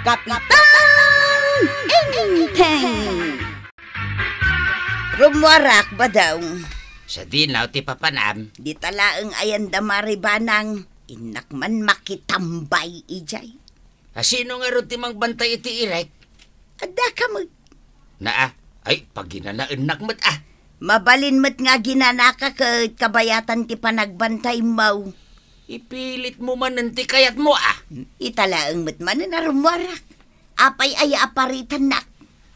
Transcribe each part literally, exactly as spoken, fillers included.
Kapitan Enteng! Rummuarak, Badong. Sadino ti papanam? Dita laeng ayan da Maribanang, innak man makitambay idiay. A, sino ngarud ti mangbantay iti irek? Adda ka met. Naa, ay, paginanaennak met, a. Mabalin met nga aginanaka ket kabayatan ti panagbantaymo. Ipilitmo manen ti kayatmo, a. Ita laeng met manen a rummuarak. Apay aya a paritannak?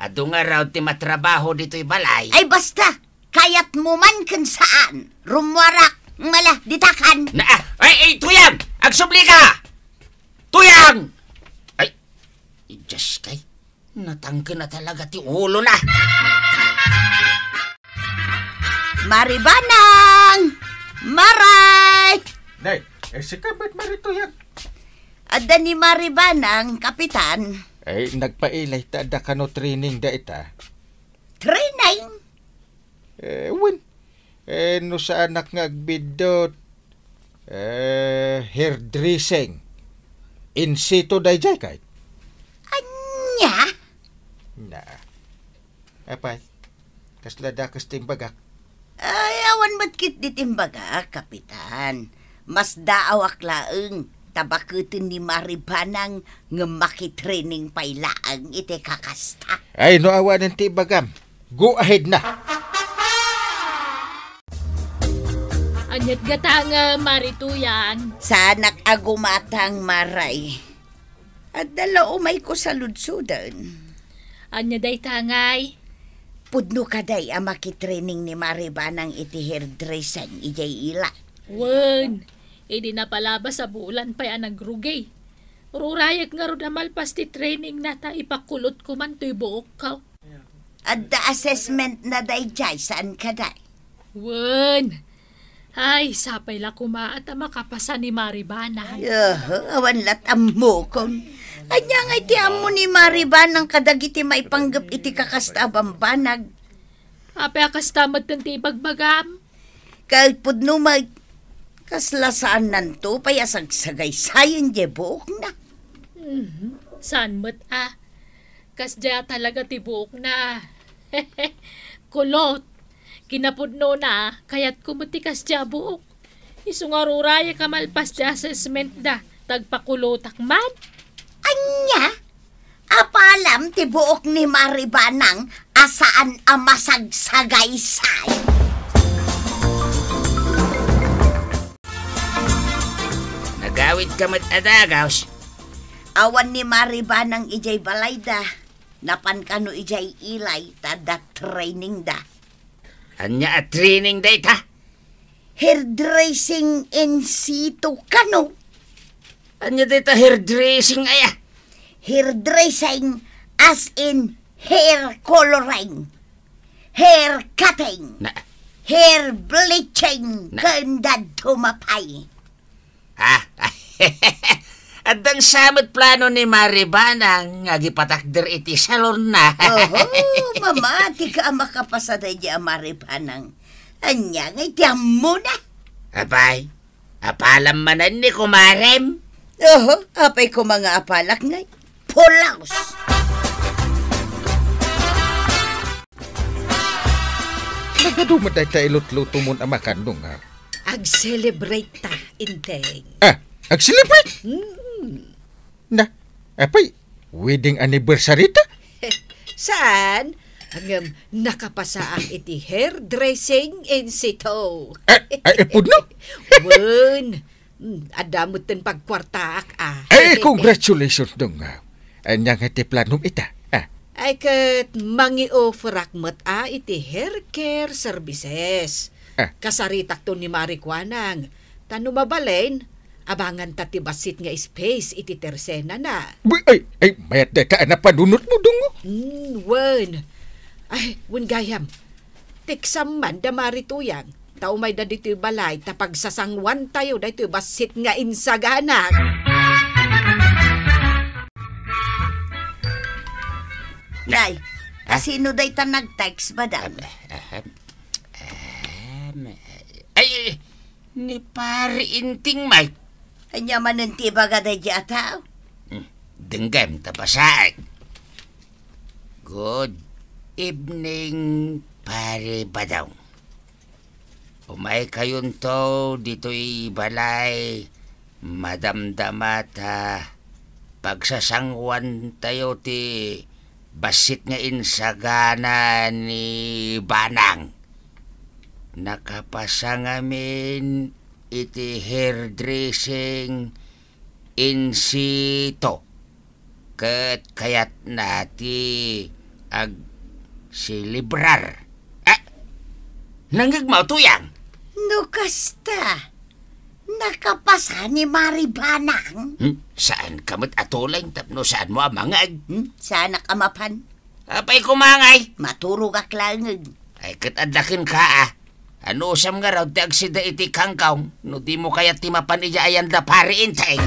Adu ngarud ti matrabaho ditoy balay. Ay, basta! Kayatmo man ken saan. Rummuarak. Mala, ditakan. Naa, ay, ay, Tuyang! Agsubli ka! Tuyang! Ay, Diyos kay, natangken na talaga ti ulo na. Maribanang! Maray! Nay, e, sika met Mari Tuyang? Adda ni Maribanang, Kapitan. Ay, nagpailay ta adda kano training da ita. Training? E, wen. E, no saanak nga agbiddut, e, hairdressing. In situ daydiay kay? Ania? Na. Apay, kasla dakes ti imbagak? Ay, awan met ketdi ti imbagak, Kapitan. Masdaawak laeng ta baketen ni Maribanang ngem makitraining pay laeng iti kakasta. Ay, no awanen ti ibagam, go ahead na. Aniat gatangem, Mari Tuyang? Saanak a gumatang, Maray. Adda la umayko saludsoden. Ania dayta ngay? Pudno kadi a makitraining ni Maribanang iti hairdressing idiay ila? Wen, idi napalabas a bulan pay a nagrugi. Rurayek ngarud a malpas ti trainingna ta ipakulotko man toy buokko. Adda assessmentna daydiay, saan kadi? Wen. Ay, sapay la koma ta makapasa ni Maribanang. Aha, awan lat ammokon. Ania ngay ti ammo ni Maribanang kadagiti maipanggep iti kakasta a bambanag? Apay a kasta metten ti ibagbagam? Ket pudno met, kasla saannanto pay a sagsagaysayen diay buokna. Mhm. Saan met a? Kasdiay talaga ti buokna. Kulot. Kinapudnona, kayatko met ti kasdiay a buok. Isu nga rurayek a malpas ti assessmentda, ta agpakulotak man. Ania? Apalam ti buok ni Maribanang a saan a masagsagaysay. Nagawidka met a dagaw. Awan ni Maribanang idiay balayda. Napan kano idiay ilay ta adda trainingda. Ania a training dayta? Hairdressing in situ kano. Ania dayta hairdressing aya? Hairdressing as in hair coloring, hair cutting, Na- hair bleaching, Na- ken dadduma pay. Ha? Addan sa met plano ni Maribanang nga agipatakder iti salonna. Oho, mamati ka a makapasa daydi a Maribanang. Ania ngay ti ammona? Apay, apalam manen ni kumarem? Oho, apay koma nga apalak ngay? Pulaos! Nagadu met dayta ilutlutomon a makan, Dong, a? Ag-celebrate ta, Enteng. Ah, ag-celebrate? Mm. Na, apay, wedding anniversary ta? Saan? Ngem nakapasaak iti hairdressing in situ. Ay, ay, pudno? Wen. Hmm, adda metten pagkuartaak, a. Ay, congratulations, Dong, a. Ania nga ti planom ita, a? Ay, ket mangi-offerak met, a, iti hair care services. A. Kasaritakto ni Mari Kuanang. Ta no mabalin, abanganta ti bassit nga space iti tersenana. Uy, ay, ay, mayat dayta a napanunotmo, Dong, o. Hmm, wen. Ay, wen gayam. Teksam man da Mari Tuyang, ta umayda ditoy balay ta pagsasanguantayo daytoy bassit nga insaganak. Nay, a, sino dayta nag-text, madam? Ahem, ahem, ahem. Ay, ni Pari Enteng, Mike. Ania manen ti ibaga daydi a tao? Hmm. Denggem ta pasaek. Good evening, Pare Badong. Umaykayonto ditoy balay, madamdama ta pagsasanguantayo ti bassit nga insagana ni Banang. Nakapasa ngamin iti hairdressing in situ, ket kayatna ti agselebrar. Ah, nangngegmo, Tuyang? No kasta, nakapasa ni Mari Banang? Hmm? Saanka met a tuleng tapno saanmo a mangngeg? Hmm? Saanak a mapan? Apay koma ngay? Maturogak laengen. Ay, ket adda kenka, a. Anusam ngarud ti agsida iti kangkong no dimo kayat ti mapan idiay ayan da Pari Enteng?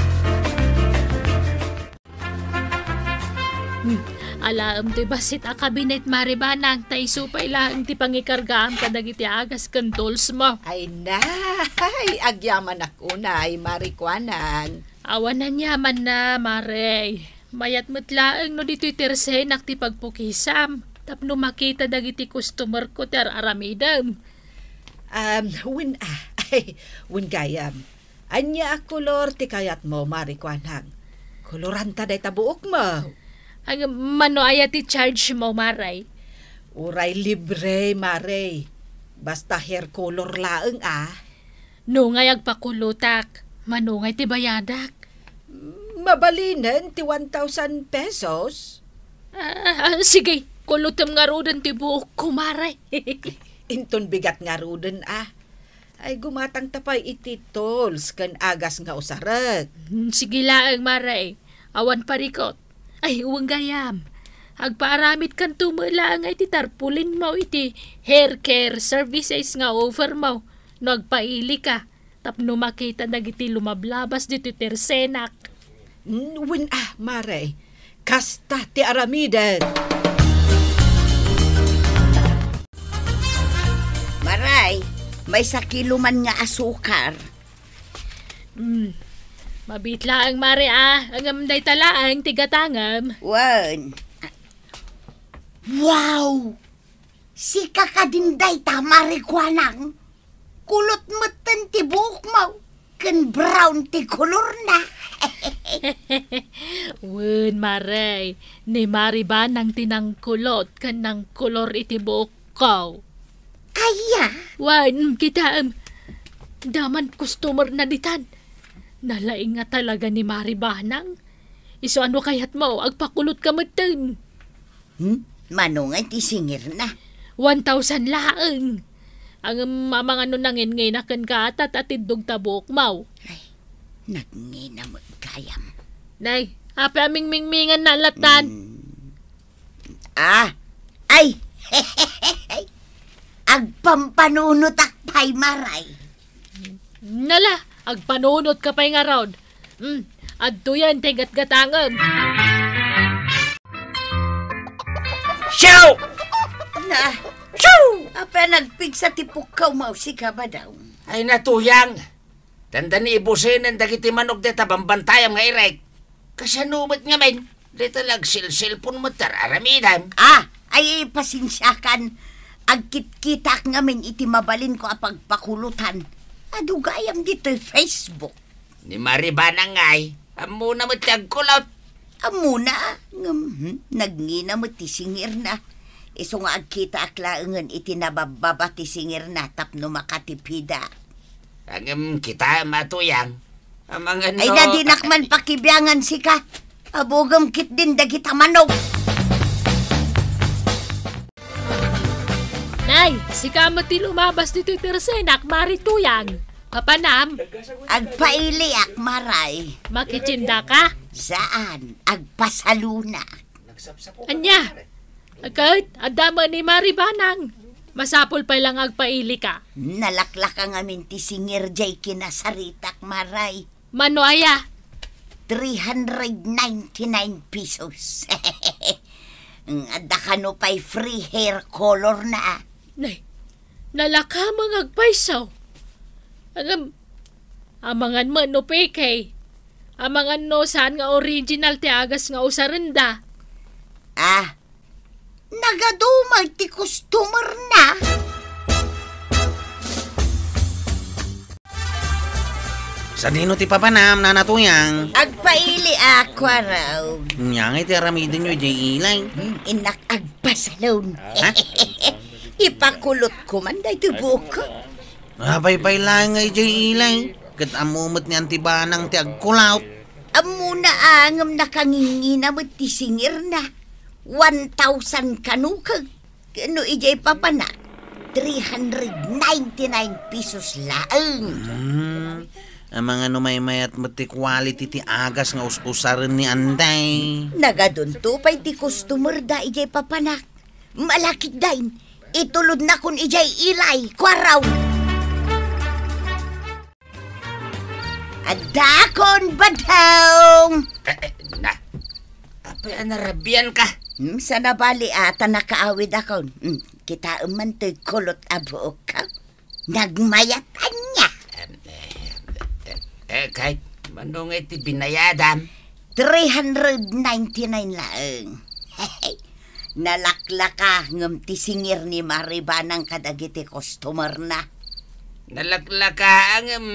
Hmm, alaem ti bassit a kabinet, Mari Banang, ta isu pay laeng ti pangikargaam kadagiti agas ken tools mo. Ay, nay, agyamanak unay, Mari Kuanang. Awan aniamanna, Mare. Mayat met laeng no ditoy tersenak ti pagpukisam tapno makita dagiti customerko ti ar-aramidem. Um, wen, ah, ay, wen gayam. Ania a kolor ti kayatmo, Mari Kuanang? Koloranta dayta buokmo. Ang, mano aya ti charge mo, Mare? Uray libre, Mare. Basta hair color laeng, ah. No ngay agpakulotak, mano ngay ti bayadak? Mabalinen ti one thousand pesos? Ah, ah, sige, kulotem ngaruden ti buokko, Mare. Inton bigat ngaruden, ah. Ay, gumatangta pay iti tools ken agas nga usarek. Hmm, sige laeng, Mare. Awan parikot. Ay, wen gayam. Agpaaramidkanto met laeng iti tarpaulin mo iti hair care services nga offer mo no agpailika tapno makita dagiti lumablabas ditoy tersenak. Mm, wen a, Mare. Kasta ti aramiden. Maray, maysa kilo man nga asukar. Mm. Mabiit laeng, Mare, a. Ngem dayta laeng ti gatangem. Wen. Wow! Sika kadin dayta, Mare Kuanang? Kulot metten ti buokmo, ken brown ti kolorna. Wen, Mare, ni Mari Banang ti nangkulot ken nangkolor iti buokko. Aya? Wen, kitaem. Daman customer na ditan. Nalaing nga talaga ni Mari Banang. Isu ano kayatmo, agpakulotka metten. Hmm? Mano nga iti singirna? One thousand laeng. Ang mamangano nanginngina kenka ta tiddog ta buokmo. Ay, nagngina met gayam. Nay, apay a mingmingmingan na latan? Hmm. Ah, ay! Agpampanunotak pay, Maray. Nala, agpanunotka pay ngarud. Mm, adtoyen ti gatgatangem. Siaw! Na, siaw! Apay a nagpigsa ti pukkawmo, sika, Badong? Ay, Tuyang. Dandani ibusenen dagiti manok dayta bambantayam nga irek. Kasano met ngamin? Dayta la agselselpon met ti ar-aramidem. Ah, ay, pasensiakan. Agkitkitaak ngamin iti mabalinko a pagpakulotan. Adu gayam ditoy Facebook. Ni Mari Banang ngay, ammona met ti agkulot. Ammona, ngem, hmm, nagngina met ti singirna. Isu nga agkitaak laengen iti nababbaba ti singirna tapno makatipidak. Ngem kitaem, Tuyang. Amangan. Ay, no, na dinak man pakibiangan sika. Abugem ketdin dagita manok. Nay, sika met ti lumabas ditoy tersenak, Mari Tuyang. Papanam? Agpailiak, Maray. Makitiendaka? Saan, agpasalunak. Ania? Ket, adda met ni Mari Banang. Masapul pay la nga agpailika. Nalaklaka ngamin ti singir jay kinasaritak, Maray. Mano aya? Three hundred ninety-nine pesos. Adda kano pay free hair color na, ah. Nay, nalaka nga agpayso. Agam-, amangan met no peke. Amangan no saan nga original ti agas nga usarenda. Ah, nagaduma ti customer na. Sadino ti papanam, Nana Tuyang? Agpaili a, Kuarog. Nya nga iti aramidenyo idiay ilay? Hmm, innak agpasalon. Ha? Ipakulot ko man daytoy buok. Apay pay laeng nga idiay ilay? Ket ammo met ni Anti Banang ti agkulot. Ammona a ngem nakangingina met ti singirna. One thousand kano ket no idiay papanak, three hundred ninety-nine pesos laeng. Hmm. Amangan no maymayat met ti quality ti agas nga us-usaren ni Anti. Nagadunto pay ti customer da idiay papanak. Malakitda, itulodnakon idiay ilay, Kuarog. Addakon, Badong! Eh, eh, na. Apay a narabian ka? Hmm, saan a bali a ta nakaawidakon. Hmm, kitaem man toy kulot a buokko. Nagmayat ania. Em, eh, eh, eh, kay, mano nga iti binayadam? Three hundred ninety-nine laeng. Nalaklaka ngem ti singir ni Mari Banang kadagiti customer na. Nalaklaka ngem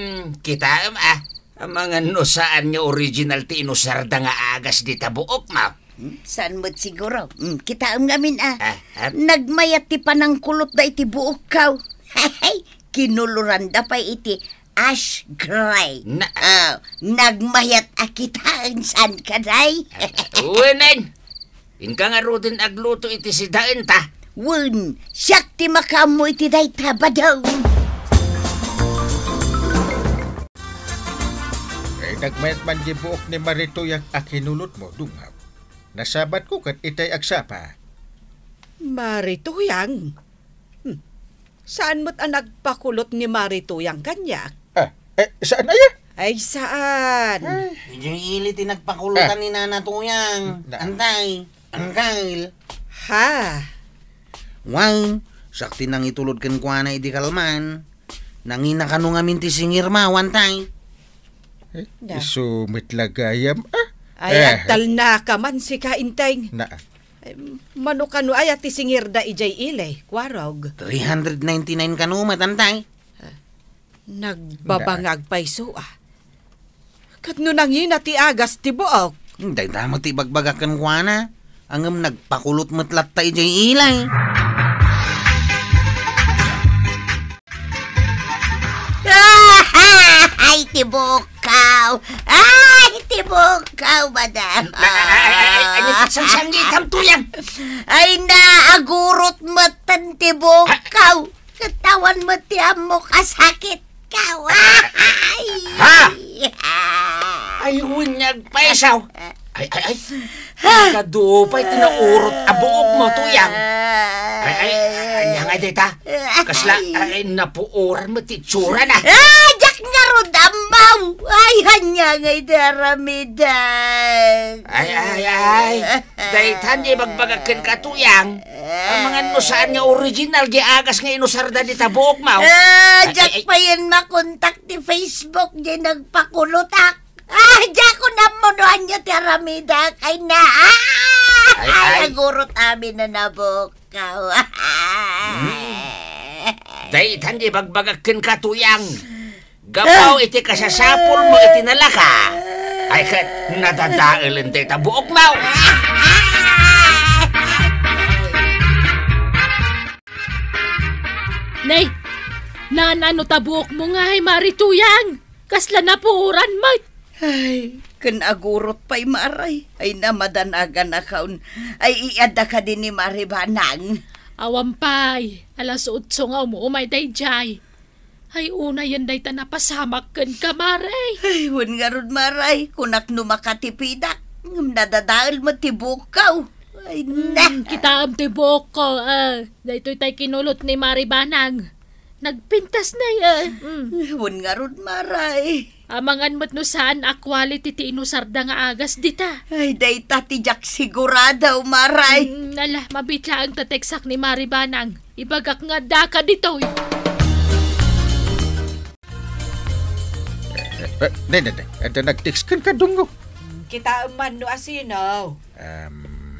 kitaem, ah. Amangan no saan nga original ti inusarda nga agas dita buokmo. Hmm, saan met siguro? Hmm, kitaem ngamin, ah. Ah, ah. Nagmayat ti panangkulotda iti buokko. Kinuloranda pay iti ash gray. Na- Ah, nagmayat a kitaen saan kaday? Ah, wen, wen. Inka ngaruden agluto iti sidaenta. Wen, siak ti makaammo iti dayta, Badong. Eh, nagmayat man di buok ni Mari Tuyang a kinulotmo, Dungaw. Nasabatko ket itay agsapa. Mari Tuyang? Hmm. Saan met a nagpakulot ni Mari Tuyang kaniak? Ah, eh, saan aya? Ay, saan? Ay. Idiay ili ti nagpakulotan Ah. ni Nana Tuyang. Na- Anti, Uncle. Ha? Wen, siak ti nangitulod kenkuana idi kalman. Nangina kano ngamin ti singirmo, Anti. Eh, Da. Isu met la gayam, ah. Ay, Eh. agtalnaka man sika, Enteng. Na- Em, mano kano aya ti singirda idiay ili, Kuarog? Three hundred ninety-nine kano met, Anti. Ah, nagbabangag pay isu, ah. Ket no nangina ti agas ti buok? Hmm, dayta met ti ibagbagak kenkuana. Ngem nagpakulot met latta idiay ili. Ay, ti buokko! Ay, ti buokko, madam! Ay, ay, ay, ay, ay, ay, sangsangitam, Tuyang! Ay, naagurot metten ti buokko! Ket awan met ti ammok a sakitko! Ay! Ha? Ay, wen nga agpaisaw! Ay, ay, ay. Kadu pay ti naurot a buokmo, Tuyang. Ay, ay, ay, ania nga dayta? Kasla, ay, napuoran met ti itsurana. Ah, diak ngarud ammo. Ay, ania nga idi aramidek? Ay, ay, ay. Daytan di ibagbagak kenka, Tuyang. Amangan no saan nga original di agas nga inusarda dita buokmo. Ah, Ay, diak ay, ay. payen makontak ti Facebook di nagpakulotak. Ah, diak ammo no ania ti aramidek. Ay na. Ah! Ay, Ay, ay. agurot amin a nabuokko. Hmm. Daytan di ibagbagak kenka, Tuyang. Gapu iti kasasapulmo iti nalaka. Ay, ket nadadaelen dayta buokmo. Nay, naan-ano ta buokmo ngay, Mari Tuyang? Kasla napuoran met. Ay, ken agurot pay, Mari. Ay, namadanaganakon. Ay, iadda kadi ni Mari Banang. Awan pay, alas otso nga um-umay daydiay. Ay, unayen dayta napasamak kenka, Mari. Ay, wen ngarud, Mari. Kunak no makatipidak. Ngem nadadael met ti buokko. Ay, na. Hmm, kitaem ti buokko, ah. Daytoy tay kinulot ni Mari Banang. Nagpintas na, eh. Mm. Wen ngarud, Mari. Amangan met no saan a quality ti inusarda nga agas dita. Ay, dayta ti diak sigurado, Mari. Mm, ala, mabiit laeng ta teksak ni Mari Banang. Ibagak nga addaka ditoy. Eh, eh, Eh, ne, ne, ne. Adda nag-text kenka, Dungo. Kitaem man no asino. Um,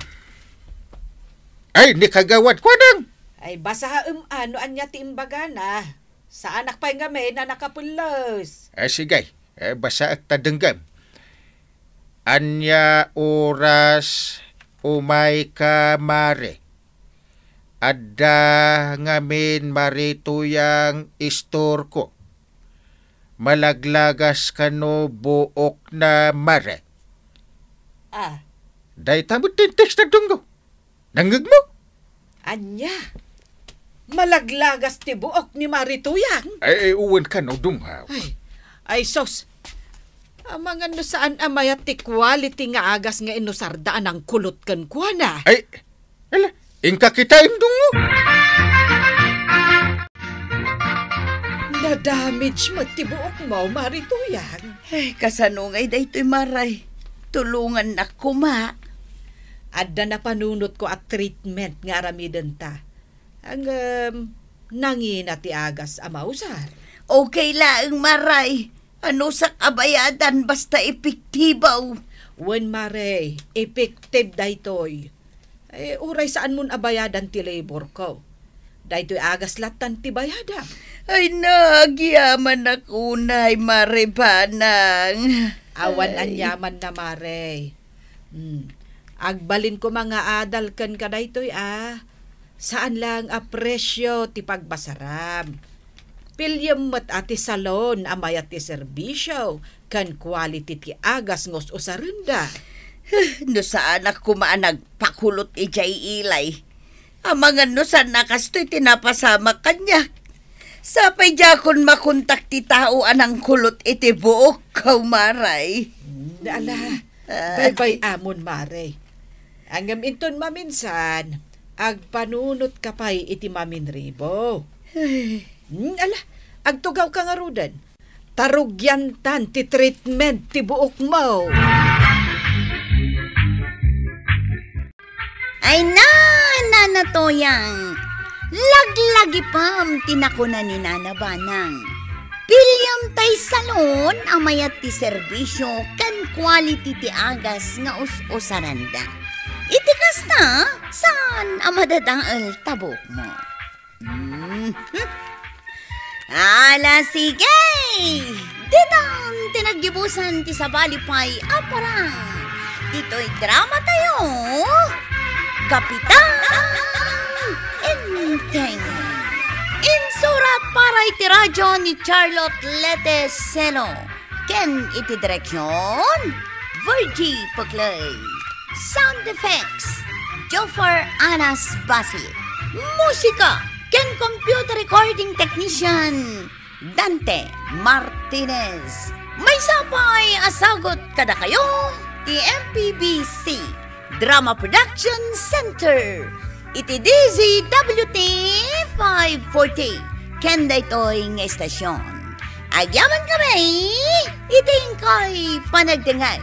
ay, ni Kagawad Kuanang. Ay, basaem a no ania ti imbagana. Saanak pay ngamin a nakapullos. Eh, sige. Eh, basaek ta denggem. Ania oras umayka, Mare? Adda ngamin Mare Tuyang istorko. Malaglagas kano buokna, Mare? Ah. Dayta met ti text, Dungo. Nangngegmo? Ania? Malaglagas ti buok ni Mare Tuyang? Ay, ay, wen kano, Dungo. Ay, ay, sus. Amangan no saan a mayat ti quality nga agas nga inusarda a nangkulot kenkuana. Ay, ala, inka kitaem, Dungo. Nadamage met ti buokmo, Mare Tuyang. Ay, kasano ngay daytoy, Mare? Tulongannak koma. Adda napanunotko a treatment nga aramidenta. Ngem, nangina ti agas a mausar. Okay laeng, Mare. Anusak a bayadan basta epektibo. Wen, Mare, effective daytoy. Eh, uray saanmon a bayadan ti laborko. Daytoy agas lattan ti bayadam. Ay, nagyamanak unay, Mare Banang. Awan aniamanna, Mare. Hmm. Agbalin koma nga adal kenka daytoy a. Saan laeng a presio ti pagbasaram. Piliem met a ti salon a mayat ti serbisio ken quality ti agas nga us-usarenda. No saanak koma a nagpakulot idiay ilay. Amangan no saan a kastoy ti napasamak kaniak. Sapay diakon makontak ti tao a nangkulot iti buokko, Mare. Hmm, ala, ah, baybay-amon, Mare. Ngem inton maminsan, agpanunotka pay iti maminribo. Ay. Hmm, ala, agtugawka ngaruden. Tarugiantan ti treatment ti buokmo. Ay na, Nana Toyang! Laglagipem ti nakuna ni Nana Banang. Piliem tay salon a mayat ti serbisio ken quality ti agas nga us-usaranda. Iti kasta, saan a madadael ta buokmo. Mhm. Ala, sige! Ditan ti naggibusan ti sabali pay a parang. Ditoy drama tayo, Kapitan Enteng. Insurat para iti radyo ni Charlotte Lete Seno. Ken iti direksyon, Virgie Peclay. Sound effects, Jofar Anas Basi. Musika ken computer recording technician, Dante Martinez. Maysa pay a sagut kadakayo ti M P B C Drama Production Center iti D Z W T five forty ken daytoy nga estasyon. Agyaman kami iti inkay panagdengngeg.